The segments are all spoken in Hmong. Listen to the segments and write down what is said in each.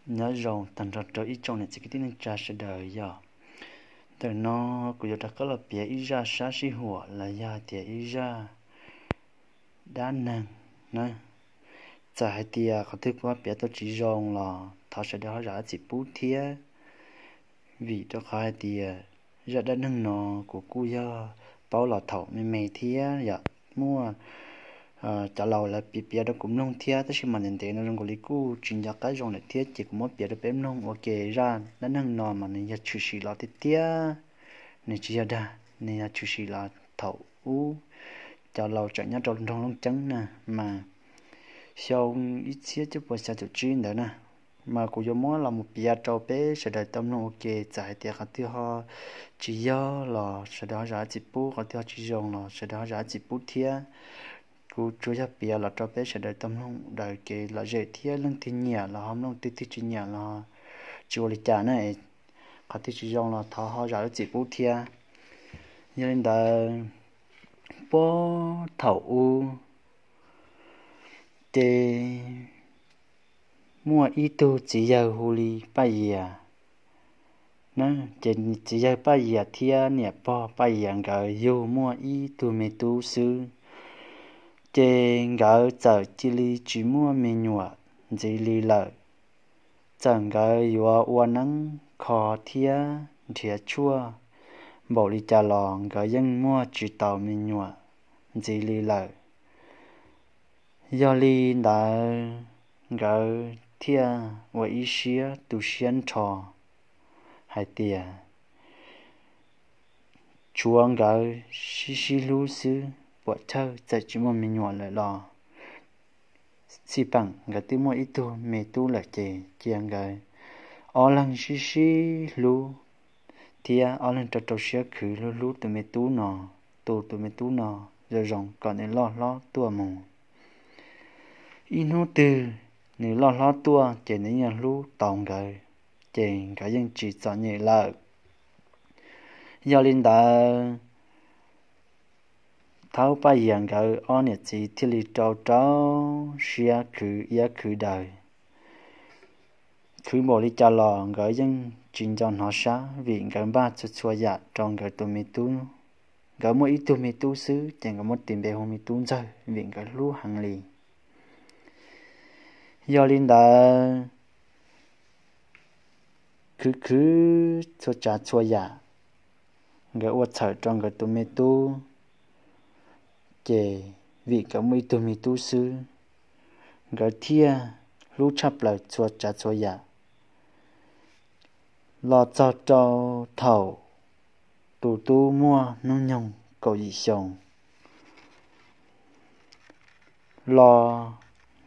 Nyob zoo tag nrho rau ib tsoom niam txiv kwv tij neej tsa sawv daws yog, ntawm no kuv yuav rov qab los piav ib zaj sab sib huam los yog tias ib zaj dab neeg na. Txawm hais tias qhov twg kuv piav tau tsis zoo los thov sawv daws ho zam txim pub thiab, vim rau qhov hais tias zaj dab neeg no kuv kuj yog paub los thaum me me thiab yom, muaj cov laus lawv piav piav rau kuv mloog thiab, tab sis mas ntev ntev no zoo nkaus li kuj tsis nco qab zoo lawm thiab, ces kuv muab piav rau peb mloog ua ke. Zaj dab neeg no mas nws yog tshwm sim los tiag tiag, nws tsis yog dag, nws yog tshwm sim los thaum ub cov laus tseem nyob rau nroog Looj Ceeb na, mas xyoo ib txhiab cuaj puas xya caum tsib ntawd na, mas kuv yuav muab los mus piav rau peb sawv daws tau mloog ua ke. Txawm hais tias qhov twg ho tsis yog los sawv daws ho zam txim pub, qhov twg ho tsis zoo los sawv daws ho zam txim pub thiab. Kuv tsuas yog piav los rau peb sawv daws tau mloog daws kev lom zem thiab, leej twg nyiam los ho mloog, twg twg tsis nyiam los tsis ua li cas na, qhov twg tsis zoo los thov ho zam lub txim pub thiab. Yog li ntawd, puag thaum ub ces muaj ib tug txiv yawg hu li Paj Yias. Ces txiv yawg Paj Yias thiab niam pog Paj Yias nkawd yug muaj ib tug me tub xwb, ces nkawd txawm cia li tsis muaj me nyuam ntxiv li lawm. Txawm nkawd yuav ua neeb kho thiab nrhiav tshuaj npaum li cas los nkawd yeej muaj tsis taus me nyuam ntxiv li lawm. Yog li ntawd, nkawd thiaj ua ib siab tu siab nrho hais tias tshuav nkawd sib sib hlub xwb, puam chawj txawm tsis muaj me nyuam lawm los xij peem nkawd twb muaj ib tug me tub lawm, ces cia nkawd ob leeg sib sib hlub thiab ob leeg rau rau siab khwv hlub hlub tus me tub no, tu tus me tub no zoo zoo kom nws loj hlob tuaj mus. Ib hnub twg nws loj hlob tuaj ces nws yeej hlub tau nkawd, ces nkawd yeej tsis txom nyem lawm. Yog li ntawd, Thaub Paj Yias nkawd ob niam txiv thiaj li rau rau siab khwv iab khwv daws, khwv npaum li cas los nkawd yeej tsis nco hnov sab, vim nkawd npaj txhua txhua yam rau nkawd tus me tub. Nkawd muaj ib tug me tub xwb, ces nkawd muab tis npe hu me tub ntxawg, vim nkawd hlub heev li. Yog li ntawd, khwv khwv txhua tsav txhua yam, nkawd ua txhawm rau nkawd tus me tub, ces vim nkawd muaj ib tug me tub xwb, nkawd thiaj hlub tshaj plaws txhua tsav txhua yam. Los txog rau thaum tus tub muaj hnub nyoog kaum yim xyoo los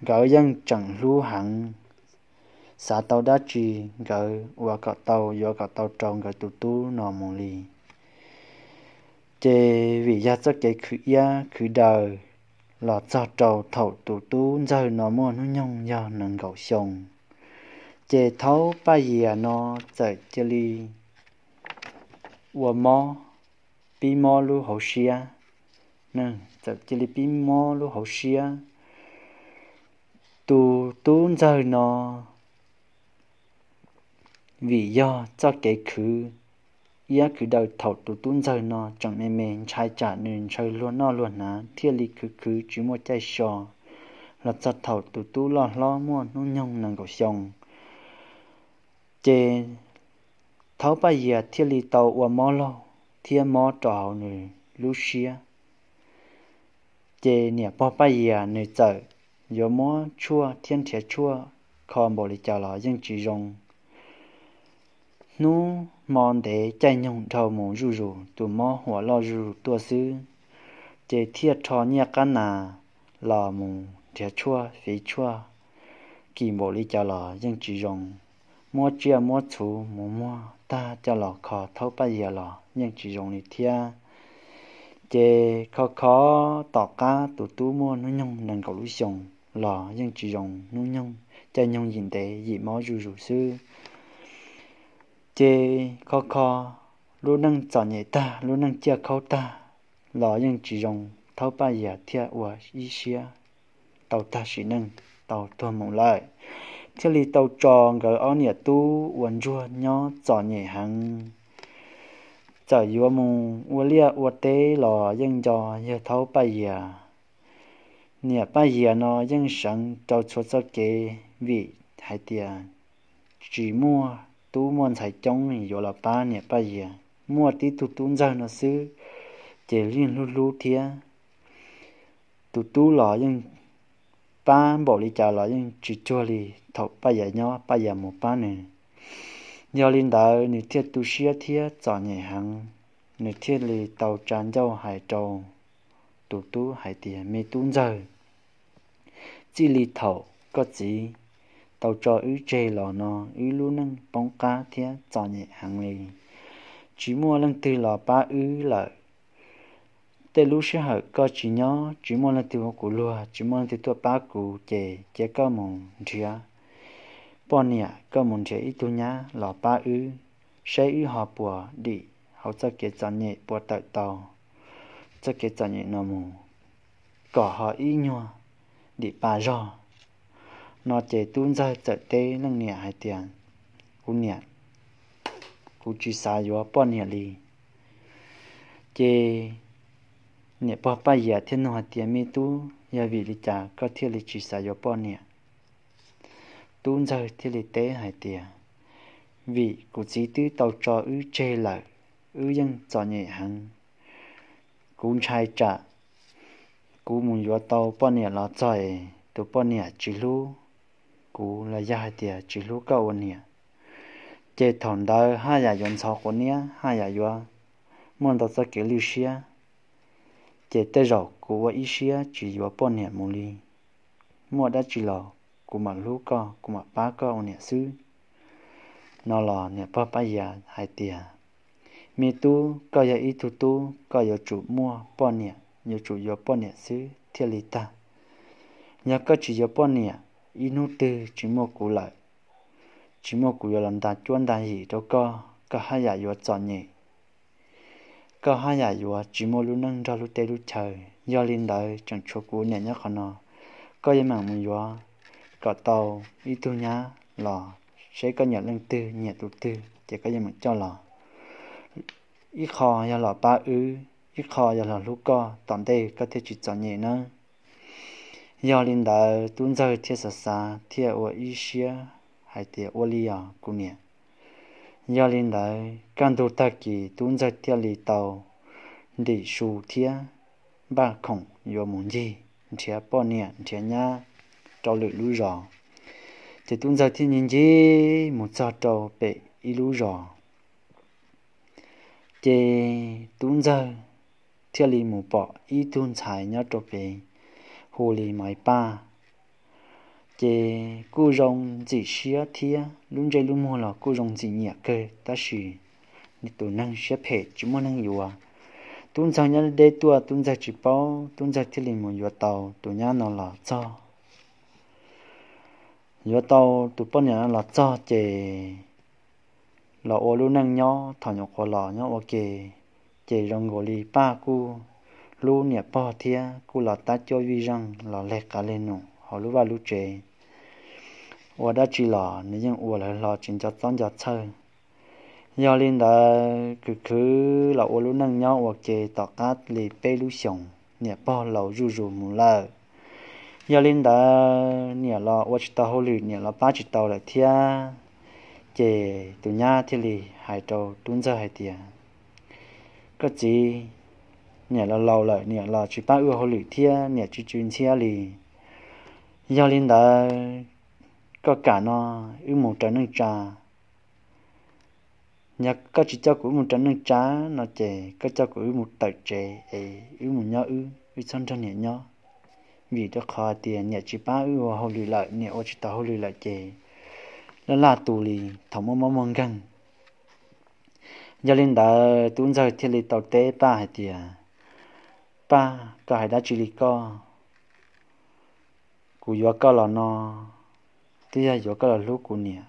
nkawd yeej tseem hlub heev, xav tau dab tsi nkawd ua kom tau, yuav kom tau rau nkawd tus tub no mus li. Ces vim yog txoj kev khwv iab khwv daws, los txog rau thaum tus tub ntxawg no muaj hnub nyoog yog nees nkaum xyoo, ces Thaub Paj Yias no txawm cia li ua mob, pib mob lub hauv siab, txawm cia li pib mob lub hauv siab. Tus tub ntxawg no, vim yog txoj kev khwv iab khwv daws thaum tus tub ntxawg no tseem me me, ntshai tsam nws ntshaw luag noj luag hnav, thiaj li khwv khwv tsis muaj caij so. Los txog thaum tus tub loj hlob muaj hnub nyoog nees nkaum xyoo, ces Thaub Paj Yias thiaj li tau ua mob laug thiab mob rau hauv nws lub siab. Ces niam pog Paj Yias nws txawm yuav muab tshuaj thiab nrhiav tshuaj kho npaum li cas los yeej tsis zoo. Hnub hmo ntev caij nyoog dhau mus zuj zus, tus mob huam loj zuj zus tuaj xwb, ces thiaj rho nyiaj qab nas los mus nrhiav tshuaj fiv tshuaj kis npaum li cas los yeej tsis zoo. Muab tsiaj muab txhu mus muag tag coj los kho Thaub Paj Yias los yeej tsis zoo li thiab. Ces kho kho tom qab tus tub muaj hnub nyoog nees nkaum lub xyoo los yeej tsis zoo, hnub nyoog caij nyoog yim ntev yim mob zuj zus xwb. Ces kho kho lub neej txom nyem tag, lub neej ciaj khaub tag los yeej tsis zoo, Thaub Paj Yias thiaj ua ib siab tau tag sim neej, tau tuag mus lawm. thiaj li tau tso nkawd ob niam tub ua ntsuag nyob txom nyem heev. Txawm yuav mus ua liaj ua teb los yeej nco yawg Thaub Paj Yias. Niam Paj Yias no yeej seev rau txhua txoj kev vim hais tias tsis muaj tub muaj ntxhais coob yuav los pab niam Paj Yias, muaj tib tug tub ntxawg no xwb ces yeej hlub hlub thiab. Tus tub los yeej pab npaum li cas los yeej tsis cuag li thaum Paj Yias nyob Paj Yias mus pab nws. Yog li ntawd nws thiaj tu siab thiab txom nyem heev, nws thiaj li tau tsa ncauj hais rau tus tub hais tias, me tub ntxawg, txij li thaum koj txiv tau tso wb tseg los no wb lub neej poob qab thiab txom nyem heev li, tsis muaj leej twg los pab wb lawm. Tej lub sij hawm koj tsis nyob tsis muaj leej twg ua kuv luag, tsis muaj leej twg tuaj pab kuv ces cia koj mus nrhiav poj niam, koj mus nrhiav ib tug nyab los pab wb, saib wb ho puas dim hauv txoj kev txom nyem, puas tawm tau txoj kev txom nyem no mus, kom ho ib nyuag dim pa zog. No ces tub ntxawg txawm teb leej niam hais tias, kuv niam, kuv tsis xav yuav poj niam li. Ces niam pog Paj Yias thiaj nug hais tias, me tub, yog vim li cas koj thiaj li tsis xav yuav poj niam? Tub ntxawg thiaj li teb hais tias, vim kuv txiv twb tau tso wb tseg lawm, wb yeej txom nyem heev. Kuv ntshai tsam kuv mus yuav tau poj niam los txog es tus poj niam tsis hlub kuv los yog hais tias tsis hlub koj ua niam, ces thaum ntawd haj yam yuav ntxhov quav niab, haj yam yuav muaj ntau txoj kev lwj siab, ces tej zaum kuv ua ib siab tsis yuav poj niam mus li. Muaj dab tsi los kuv mam hlub koj, kuv mam pab koj ua niam xwb. No los niam pog Paj Yias hais tias, me tub, koj yog ib tug tub, koj yuav tsum muaj poj niam, yuav tsum yuav poj niam xwb thiaj li tag. Yog koj tsis yuav poj niam, ib hnub twg tsis muaj kuv lawm, tsis muaj kuv yuav los nta cuab nta yim rau koj, koj haj yam yuav txom nyem, koj haj yam yuav tsis muaj lub neej nrog lub teb lub chaw. Yog li ntawd tseem tshuav kuv niam nyob qhov no, koj yuav mam mus yuav kom tau ib tug nyab los, seb koj nyiam leej twg nyiam tus twg ces koj yuav mam coj los. Ib qho yog los pab wb, ib qho yog los hlub koj, tom ntej koj thiaj tsis txom nyem nawb. Yog li ntawd tub ntxawg thiaj xav xav thiaj ua ib siab hais tias, ua li os kuv niam. Yog li ntawd kaj ntug tag kis tub ntxawg thiaj li tau ntim su thiab npaj khoom yuav mus ncig nrhiav poj niam nrhiav nyab rau lwm lub zos. Ces tub ntxawg thiaj ncig ncig mus txog rau pem ib lub zos. Ces tub ntxawg thiaj li mus pom ib tug ntxhais nyob rau pem hu li Maiv Paj. Ces kuj zoo ntxim siab thiab lub ntsej lub muag los kuj zoo ntxim nyiam kawg, tab sis tus neeg siab phem tsis muaj neeg yuav. Tub ntxawg nyob deb tuaj, tub ntxawg tsis paub, tub ntxawg thiaj li mus yuav tau tus nyab no los txog. Yuav tau tus poj niam no los txog ces los ua lub neej nyob thaum nyuam qhuav los nyob ua ke, ces zoo nkaus li Paj kuj hlub niam pog thiab kuj los tab cuab vij zeej los leg qav leg num hauv lub vaj lub tsev. Ua dab tsi los nws yeej ua lawv hlo tsis nco txob nco txhawj. Yog li ntawd khwv khwv los ua lub neej nyob ua ke tom qab li peb lub xyoos, niam pog laus zuj zus mus lawm. Yog li ntawd niam los ua tsis tau hauj lwm, niam los pab tsis tau lawm thiab. Ces tus nyab thiaj li hais rau tub ntxawg hais tias, koj txiv, niam los laus lawm, niam los tsis pab wb ua hauj lwm thiab, niam tsis tsw ntxhiab li. Yog li ntawd koj kam no wb mus raws neej tsa. Yog koj tsis coj kuv wb mus raws neej tsa no ces koj coj kuv wb mus tawm tsev es wb mus nyob wb, wb txhob nrog niam nyob. Vim rau qhov hais tias niam tsis pab wb ua hauj lwm lawm, niam ua tsis tau hauj lwm lawm ces laj laj tus li thaum muaj mob muaj nkeeg. Yog li ntawd tub ntxawg thiaj li tau teb Paj hais tias, Paj, koj hais dab tsi li koj? Kuv yuav koj los no twb yog yuav koj los hlub kuv niam,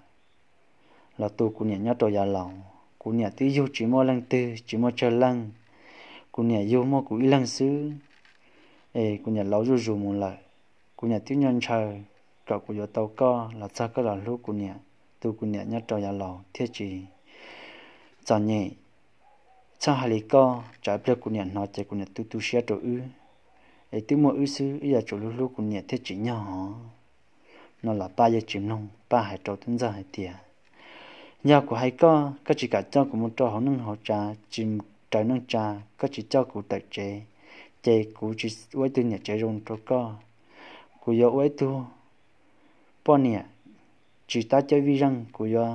los tu kuv niam nyob rau yav laus. Kuv niam twb yug tsis muaj leej twg, tsis muaj tsawg leej, kuv niam yug muaj kuv ib leeg xwb, es kuv niam laus zuj zus mus lawm. Kuv niam twb nyuaj ntshaw kom kuv yuav tau koj los txog koj los hlub kuv niam, tu kuv niam nyob rau yav laus thiaj tsis txom nyem. Txhob hais li koj, tsam pliag kuv niam hnov ces kuv niam tu tu siab rau wb. Es twb muaj wb xwb, wb yuav tsum hlub hlub kuv niam thiaj tsim nyog hov. No los Paj yeej tsis mloog, Paj hais rau Tub Ntxawg hais tias, yog kuv hais koj, koj tsis kam coj kuv mus rau hauv neej hauv tsa, tsis raws neej tsa, koj tsis coj kuv tawm tsev, ces kuv tsis ua ib tug niam tsev zoo rau koj. Kuv yuav ua ib tug poj niam tsis tab cov vij zeej, kuv yuav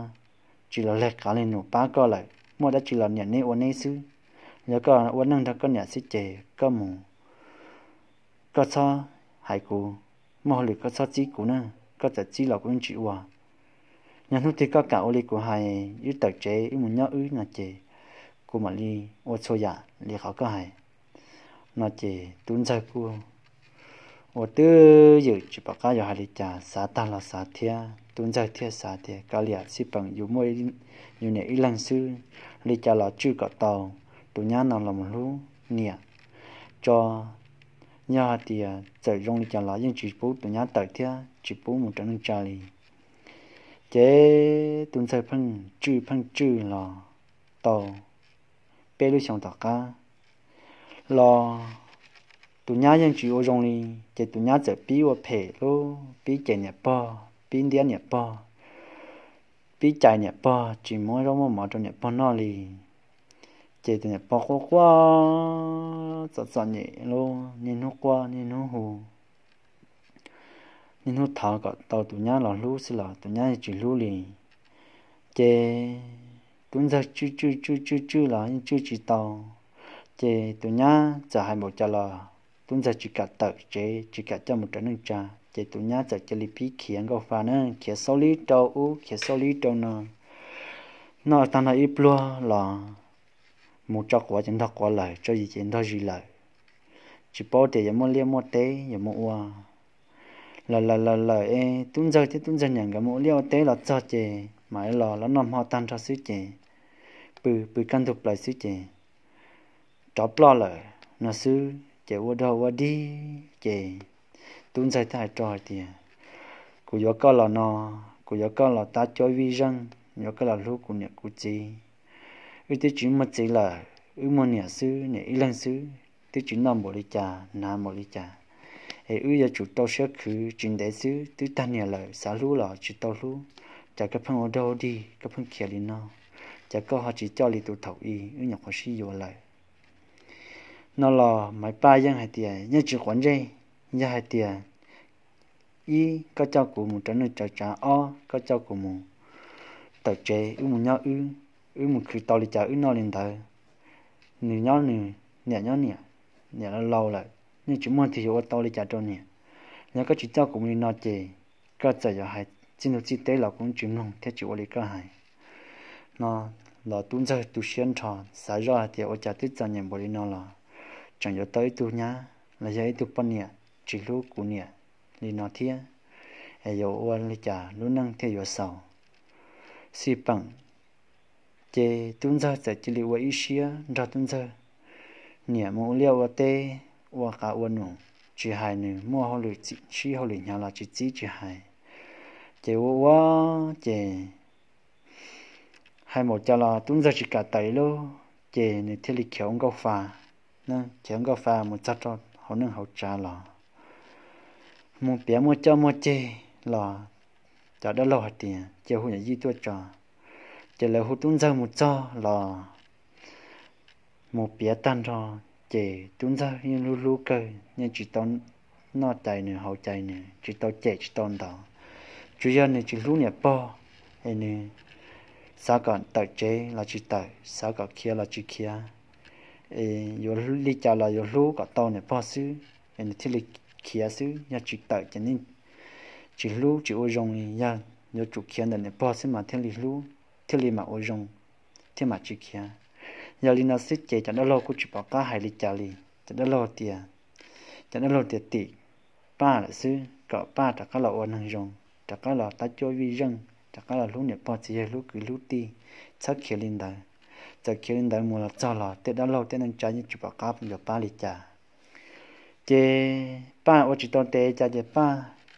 tsis los leg qav li nus pab koj lawm, muaj dab tsi los niam neb ua neb xwb. Yog koj ua neej nrog koj niam xwb ces koj mus, koj txhob hais kuv, muaj hauj lwm koj txhob txib kuv na, koj txawm txib los kuv yeej tsis ua. Yog hnub twg koj kam ua li kuv hais, wb tawm tsev wb mus nyob wb no ces kuv mam li ua txhua yam li qhov koj hais. No ces Tub Ntxawg kuj ua twj ywm tsis pom qab yuav hais li cas, xav tag los xav thiab, Tub Ntxawg thiaj xav tias kav liam xij peem yus muaj yus niam ib leeg xwb, li cas los tswj kom tau tus nyab no los mus hlub niam tso. Yog hais tias txawm zoo li cas los yeej tsis pub tus nyab tawm thiab tsis pub mus raws neej tsa li. Ces Tub Ntxawg pheej tswj pheej tswj los tau peb lub xyoos tom qab los tus nyab yeej tsis ua zoo li, ces tus nyab txawm pib ua phem lub, pib cem niam pog, pib ntiab niam pog, pib cais niam pog, tsis muab zaub muab mov rau niam pog noj li. Ces tus niam pog quaj quaj txom txom nyem lub, niaj hnub quaj niaj hnub hu, niaj hnub thov kom tau tus nyab los hlub xwb los tus nyab tsis hlub li. Ces Tub Ntxawg tswj tswj tswj tswj tswj los yeej tswj tsis tau. Ces tus nyab txawm hais npaum cas los Tub Ntxawg tsis kam tawm tsev, tsis kam coj mus raws neej tsa, ces tus nyab txawm cia li pib khiav nkauj fa na, khiav xauj lib rau ub khiav xauj lib rau no. Noj tag nrho ib pluag los mus tso quav ces ntog quav lawm, tso zis ces ntog zis lawm. Tsis paub tias yuav muaj liaj muaj teb yuav mus ua. Lawm lawm lawm lawm es Tub Ntxawg thiab Tub Ntxawg niam nkawd mus ua liaj ua teb los txog ces mam los los noj hmo tag nrho xwb ces pw pw kaj ntug plaws xwb ces rov ploj lawm no xwb ces ua dog ua dig ces Tub Ntxawg thiaj hais rau hais tias, kuv yuav koj los no, kuv yuav koj los tab cuab vij zeej, yuav koj los hlub kuv niam kuv txiv. Wb twb tsis muaj txiv lawm, wb muaj niam xwb, niam ib leeg xwb, twb tsis noj npaum li cas hnav npaum li cas, es wb yuav tsum rau siab khwv tsis ntev xwb, twb tag niam lawm xav hlub los tsis tau hlub. Cas koj pheej ua dog ua dig, koj pheej khiav li no, cas koj ho tsis coj li tus thaum i wb nyuam qhuav sib yuav lawm? No los Maiv Paj yeej hais tias yeej tsis quav ntsej, yog hais tias ib, koj coj kuv mus raws neej raws tsa, ob, koj coj kuv mus tawm tsev wb mus nyob wb, wb mus khwv tau li cas wb noj li ntawd. Nws nyob nws, niam nyob niam, niam laus laus lawm yeej tsis muaj leej twg yuav ua tau li cas rau niam. Yog koj tsis coj kuv mus li no ces koj txawm yuav hais txij ntuj txij teb los kuv tsis mloog thiab tsis ua li koj hais. No los Tub Ntxawg tu siab nrho, xav zoj hais tias ua cas twb txom nyem npaum li no los tseem yuav tau ib tug nyab los yog ib tug poj niam tsis hlub kuv niam li no thiab, es yuav ua li cas lub neej thiaj yuav xaus. Xij peem ces Tub Ntxawg txawm cia li ua ib siab nrog Tub Ntxawg niam mus ua liaj ua teb, ua qav ua num, tsis hais nws muaj hauj lwm sib hauj lwm hnyav los tsis txib tsis hais. Ces ua ua ces hais npaum cas los Tub Ntxawg tsis kam tawm li lauj, ces nws thiaj li khiav ua nkauj fa, khiav ua nkauj fa mus txog rau hauv neej hauv tsav los mus piav muaj coj muaj ceg los cov dab laug hais tias cia hu yawm yij tuaj tso. Ces lawv hu Tub Ntxawg mus txog los mus piav tag nrho, ces Tub Ntxawg yeej hlub hlub kawg, yeej tsis tau noj cais nws haus cais nws, tsis tau cem tsis tau ntaus. Tsuas yog nws tsis hlub niam pog, es nws xav kom tawm tsev los tsis tawm, xav kom khiav los tsis khiav, es yuav li cas los yuav hlub kom tau niam pog xwb, es nws thiaj li khiav xwb. Yog tsis tawm ces nej tsis hlub tsis ua zoo li, yog yuav tsum khiav ntawm niam pog xwb mas thiaj li hlub, thiaj li mam ua zoo, thiaj mam tsis khiav. Yog li no xwb ces cov dab laug kuj tsis pom qab hais li cas li. Cov dab laug tias, cov dab laug tias tim Paj lawm xwb, kom Paj rov qab los ua neeg zoo, rov qab los tab cuab vij zeej, rov qab los hlub niam pog txiv yawg hlub kwv hlub tij, txhob khiav li ntawd. Txawm khiav li ntawd mus los txog los tej dab laug tej neej tsa yeej tsis pom qab yuav pab li cas. Ces Paj ua tsis tau tes cas ces Paj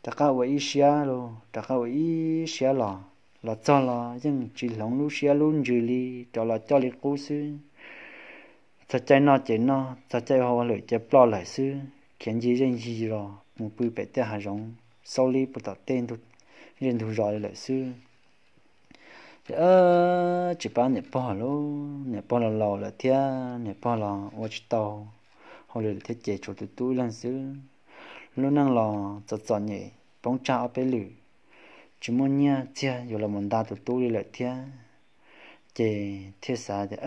rov qab ua ib siab los, rov qab ua ib siab los, los txog los yeej tsis hloov lub siab lub ntsws li, rov los coj li qub xwb. Txog caij noj ces noj, txog caij ua hauj lwm ces ploj lawm xwb, khiav ncig zej ncig zos mus pw pem tej hav zoov xaub li puag tom tej zej ntug zos li lawm xwb. Ces tsis pab niam pog lawm, niam pog los laus lawm thiab, niam pog los ua tsis tau hauj lwm lawm thiab ces tshuav tus tub ib leeg xwb. Lub neej los txom txom nyem poob tsag ob peb lwm, tsis muaj nyiaj txiag yuav los mus nta tus tub li lawm thiab. Ces thiaj xav tias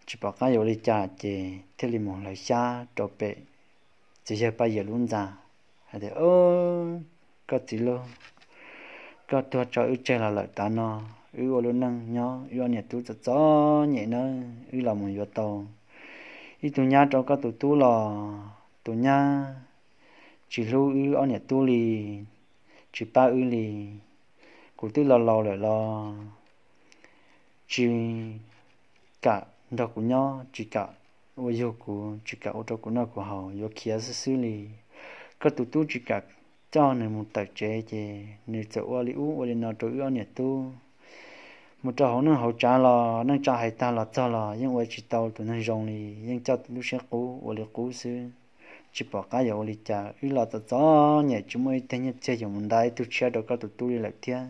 tsis pom qab yuav ua li cas ces thiaj li mus hlawv xyab rau pem txiv yawg Paj Yias lub ntxa hais tias, Koj txiv lauj, koj tuag tso wb tseg los lawm tav no, wb ua lub neej nyob wb ob niam tub txom txom nyem nawb, wb los mus yuav tau ib tug nyab rau koj tus tub los tus nyab tsis hlub wb ob niam tub li, tsis pab wb li. Kuv twb los laus lawm los tsis kam nrog kuv nyob, tsis kam ua yug kuv, tsis kam ua rau kuv noj kuv haus, yuav khiav xwb xwb li. Koj tus tub tsis kam coj nws mus tawm tsev ces nws txawm ua li ub ua li no rau wb ob niam tub. Mus rau hauv neej hauv tsav los neej tsa hais tag los txog los yeej ua tsis tau tus neeg zoo li, yeej coj lub siab qub ua li qub xwb. Tsis pom qab yuav ua li cas, wb los txom txom nyem tsis muaj ib teg nyiaj txiag yuav mus nta ib tug tshiab rau koj tus tub li lawm thiab.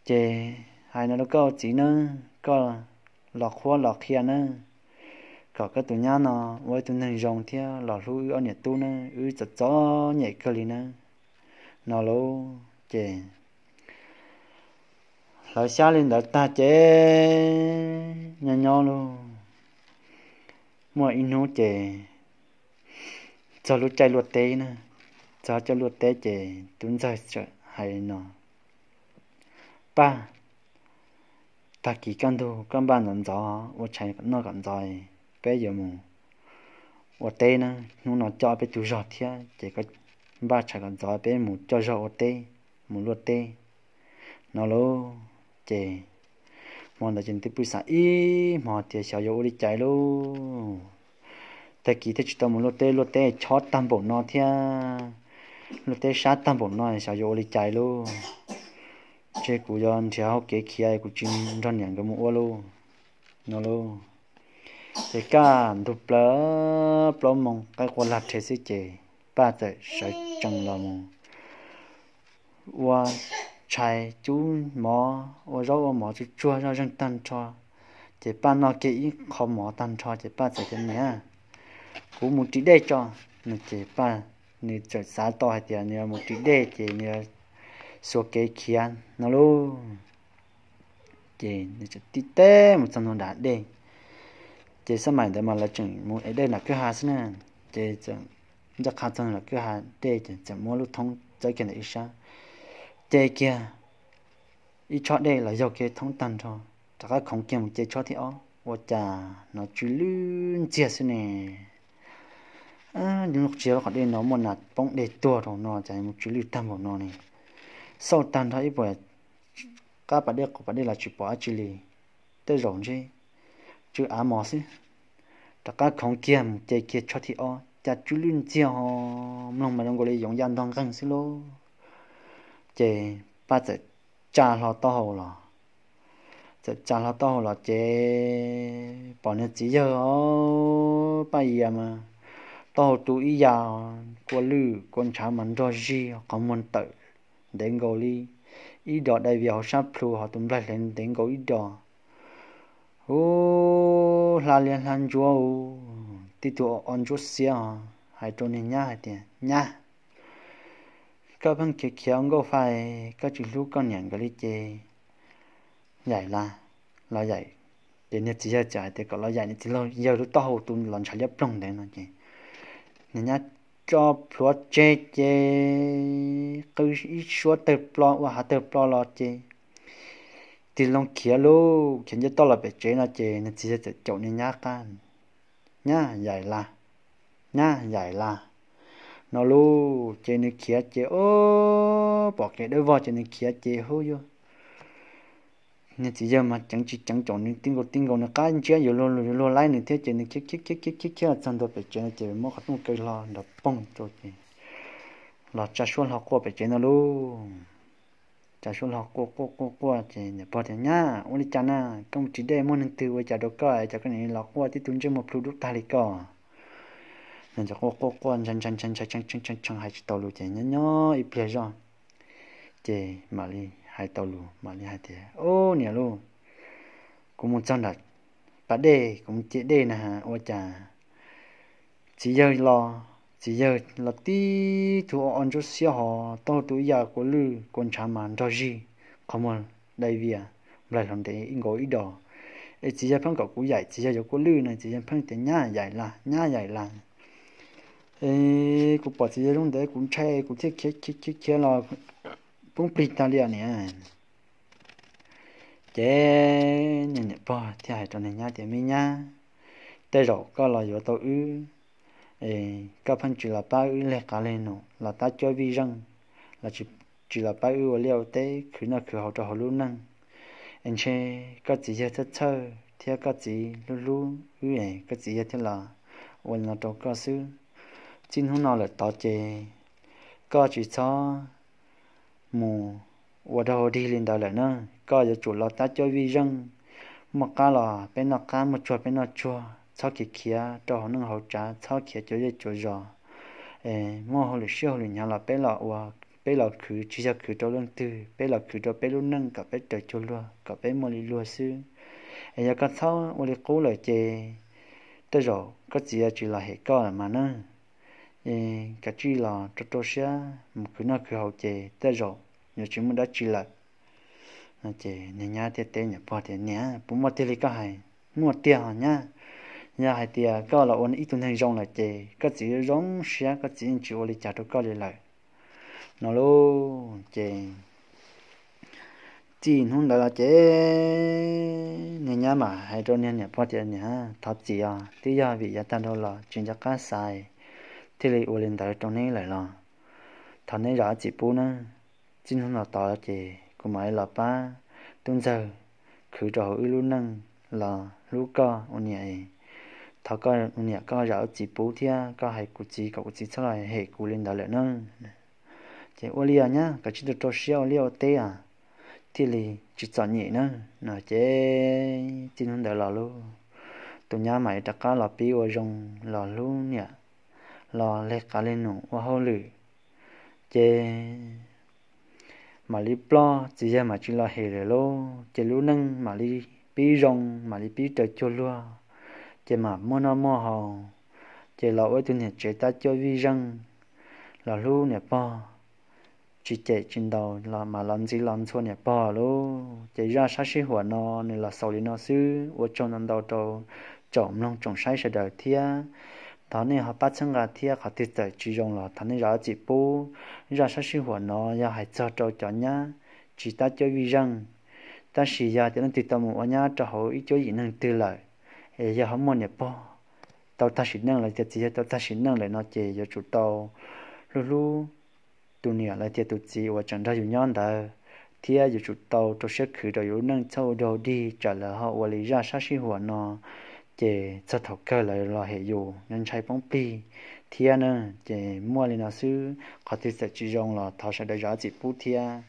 Ces hais no rau koj ua txiv nawb, koj los qhuab los qhia nawb, kom koj tus nyab no ua ib tug neeg zoo thiab los hlub wb ob niam tub nawb, wb txom txom nyem kawg li nawb. No lauj ces hlawv xyab li ntawd tag ces nyob nyob lauj, muaj ib hnub ces txog lub caij luaj teb na, txog caij luaj teb ces tub ntxawg txawm hais no, Paj, tag kis kaj ntug koj npaj ntxov ntxov ua tshais noj kom ntxov, peb yuav mus ua teb na, hnub no coj peb tus zog thiab ces koj npaj tshais kom ntxov peb mus coj zog ua teb, mus luaj teb. No lauj ces hmo ntawd ces twb pw xav ib hmo tias xyov yuav ua li cas lauj. Tag kis thiaj tsis tau mus luaj teb, luaj teb chob tag npaum no thiab, luaj teb sab tag npaum no xyov yuav ua li cas lauj. Ces kuv yuav nrhiav hauv kev khiav, kuv tsis nrog niam nkawd mus ua lauj. No lauj ces kaj ntug plaws plaub moos qaib qua lag rhe xwb ces Paj txawm sawv tsees los mus ua tshais cub mov, ua zaub ua mov tsuag tsuag zoj zeeg tag nrho. Ces Paj noj kiag ib qho mov tag nrho ces Paj txawm tias, Niam, kuv mus ris dej tso. No ces Paj, nws txawm xav tau hais tias nws yuav mus ris dej ces nws yuav xuas kev khiav no lauj. Ces nws txawm tib teb mus txog ntua nram dej. Ces xab maim ntawd mas lawv tseem mus ev dej nram kwj ha xwb na. Ces txawm ncaj qha txog nram kwj ha dej ces txawm muab lub thoob txawb kiag ntawm ib sab, ce kiag ib tshob dej los yaug kiag thoob tag nrho, rov qab khoov kiag mus ce tshob thib ob, ua cas hnov tsw lwj ntxiag xwb ne. Tsis yog lub qhov dej no muaj nas poob dej tuag rau no cas mus tsw lwj tag npaum no ne. Xauj tag nrho ib puas qab pas dej qaum pas dej los tsis pom dab tsi li. Tej zaum ntshe tsw av mos xwb. Rov qab khoov kiag mus ce kiag tshob thib ob cas tsw lwj ntxiag ho, mloog mas zoo nkaus li yoov ya ntog nqeeg xwb lauj. Ces Paj txawm tsa hlo taub hau los. Txawm tsa hlo taub hau los ces pom niag txiv yawg os, Paj Yias mas taub hau tu ib yam, kua lwj kua ntshav mas nrog zig, qhov muag tawm ntev nkaus li ib dos dai vias hauv sab plhu, ho tus nplaig hle ntev nkaus ib dos. Ub, hla liab hla ntsuab, tib tug o ntsuab xiab os, hais rau niag nyab hais tias, Nyab, koj pheej khiav khiav nkauj fai, koj tsis hlub koj niam nkawd li ces yaim las, los yaim. Ces niag txiv yawg txawm hais tias kom los yaim niag txiv yawg lub taub hau tu los ntshav liab ploog ntawd no ces niag nyab tso plhuav tseg ces qw ib suab tawg plo ua hav tawg plo los ces tig loo khiav lauj. Khiav ncaj toj los pem tsev no ces niag txiv yawg txawm caum niag nyab qab, Nyab, yaim las, nyab, yaim las, no lauj. Ces nws khiav ces o, pom kev dawb vog ces nws khiav ces hub yuag. Niag txiv yawg mas ceev tsis ceev caum nws tib nkaus tib nkaus, nws qab ntsiab yuav luag laib nws thiab ces nws khiav khiav khiav khiav khiav txog ntua pem tsev no ces muab qhov rooj kaw hlo nrov poog rau ces los tsa suab hlo quaj pem tsev no lauj. Tsa suab hlo quaj quaj quaj quaj ces niam pog tias, Nyab, ua li cas na? Koj mus ris dej muaj neeg twg ua cas rau koj es koj nim los quaj tib tug ntsej muag plhu dub tag li koj? Nws quaj quaj quaj ntshai ntshai ntshai ntshai tshee tshee hais tsis tau lus ces nyob nyob ib pliag zoj ces mam li hais tau lus, mam li hais tias, Ub, niam lauj, kuv mus txog nram pas dej, kuv mus ce dej na, ua cas txiv yawg los, txiv yawg los tib tug o o ntsuab xiab hos taub hau tu ib yam kua lwj, kua ntshav mas nrog zig, qhov muag dai vias, nplaig hlo ntev ib nkaus ib dos. Es txiv yawg pheej kom kuv yaim txiv yawg yuav kua lwj no, txiv yawg pheej tias, Nyab yaim las, nyab yaim las. Es kuv pom txiv yawg zoo ntev kuv ntshai kuv thiaj khiav khiav khiav los poob plig tag li niam. Ces niag niam pog thiaj hais rau niag nyab tias, Me nyab, tej zaum koj los yuav tau wb, koj pheej tsis los pab wb leg qav leg num, los tab cuab vij zeej, los tsis los pab wb ua liaj ua teb khwv noj khwv haus rau hauv lub neej. Es ntshe koj txiv yawg txhawj txhawj thiab koj txiv hlub hlub wb es koj txiv yawg thiaj los ua li no rau koj xwb. Txij hnub no lawm tod ces koj tsis txhob mus ua rau dig li ntawd lawm na. Koj yuav tsum los tab cuab vij zeej, muaj qab los peb noj qab, muaj tsuag peb noj tsuag, txhob khiav khiav rau hauv neej hauv tsav, txhob khiav cuav zej cuav zos. Muaj hauj lwm siab hauj lwm hnyav los peb los ua, peb los khwv, tsis yog khwv rau leej twg, peb los khwv rau peb lub neej kom peb raws cuag luag, kom peb muaj li luag xwb. Es yog koj txhob ua li qub lawm ces tej zaum koj txiv yuav tsis los hem koj lawm mas na. Kav tsij los rau rau siab mus khwv noj khwv haus ces tej zaum yuav tsis muaj dab tsi lawm. Ces niag nyab thiaj teb niam pog tias, Niam, puas muaj tiag li koj hais? Muaj tiag os nyab. Yog hais tias koj los ua ib tug neeg zoo lawm ces koj txiv zoo siab, koj txiv yeej tsis ua li cas rau koj li lawm no lauj. Ces txij hnub ntawd los ces niag nyab mam hais rau niag niam pog tias, Niam, thov txim os, twb yog vim yav tag dhau los tsis nco qab xaiv thiaj li ua li ntawd rau neb lawm los thov neb zam txim pub nawb. Txij hnub no tod ces kuv mam li los pab tub ntxawg khwv rau hauv wb lub neej los hlub koj ua niam. Thov koj ua niam koj zam txim pub thiab koj hais kuv txiv kom kuv txiv txhob los hem kuv li ntawd lawm na. Ces ua li os nyab, kav tsij rau rau siab ua liaj ua teb os, thiaj li tsis txom nyem na no ces txij hnub ntawd los lauj, tus nyab mam li rov qab los pib ua zoo los hlub niam, los leg qav leg num ua hauj lwm. Ces mam li ploj, txiv yawg mam tsis los hem lawm lauj. Ces lub neej mam li pib zoo, mam li pib raws cuag luag, ces mam muaj noj muaj haus. Ces los ua ib tug niam tsev tab cuab vij zeej, los hlub niam pog, tsis cem tsis ntaus los mas los ntxiv los ntxhua niam pog lauj. Ces zaj sab sij huam no nws los xaus li no xwb. Ua tsaug ntau ntau rau tsoom mloog tsoom saib sawv daws thiab thov nej ho pab txhawb nqa thiab qhov twg txawm tsis zoo los thov nej zam txim pub. Zaj sab sij huam no yog hais txog rau cov nyab tsis tab cuab vij zeej, tab sis yog tias leej twg tau mus ua nyab rau hauv ib cuab yim neeg twg lawm, es yog ho muaj niam pog tau tag sim neej los tias txiv yawg tau tag sim neej lawm no ces yuav tsum tau hlub hlub tus niam los tias tus txiv uas tseem nrog yus nyob ntawd, thiab yuav tsum tau rau siab khwv rau yus lub neej txhob ua dog dig tsam lawv ho ua li zaj sab sij huam no, ces txog thaum kawg lawv los hem yus yuav ntshai poob plig thiab na. Ces muaj li no xwb, qhov twg txawm tsis zoo los thov sawv daws zam txim pub thiab.